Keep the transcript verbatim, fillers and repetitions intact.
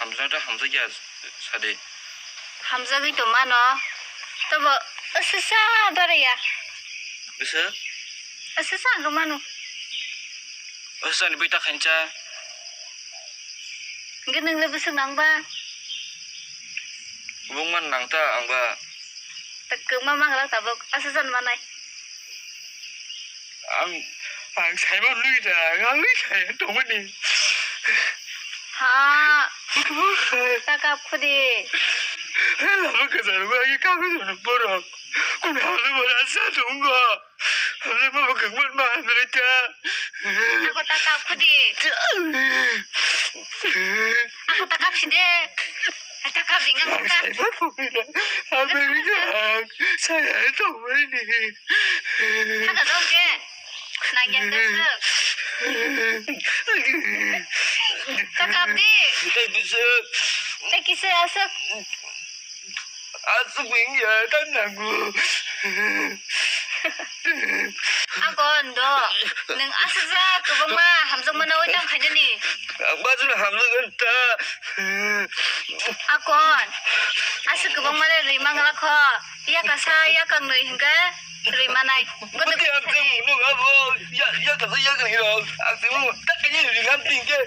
Hamjaknai ta hamjakya sadi. Hamjagwi tongmano. Tobo aswsa baraya. Bwswk? Aswsa ang mano. Aswsani bui ta khaincha. Hwnkhe nwngno bwswk nangba? Kubungma nangta angba. Ta kwma manglak tabuk, aswsa manai. Ang, ang saiba nui da, ang nui saya tongmani. Ha. Taka khudi. Lama kasar ba ye kami dulu borok. Kuna halu bara sa tunggu. Halu ba bakak mat ma halu ta. Aku taka khudi. Aku taka side. Taka bingang taka. Amerika, saya itu ini. Taka dong ke. Nanya ke. Taka di. Teki se asuk. Asuk wingya kan nagu. Ako ando, neng asuk ja kubangma hamjak mana oi tang khaidani. Ang baju na hamjak anta. Akon, asuk kubangma le rima ngalak ho. Iya kasa iya kang nui hingga rima nai. Bodo. Mati hamjak nung abo ya ya kasa ya kang hiro. Asuk tak ini ringam tingke.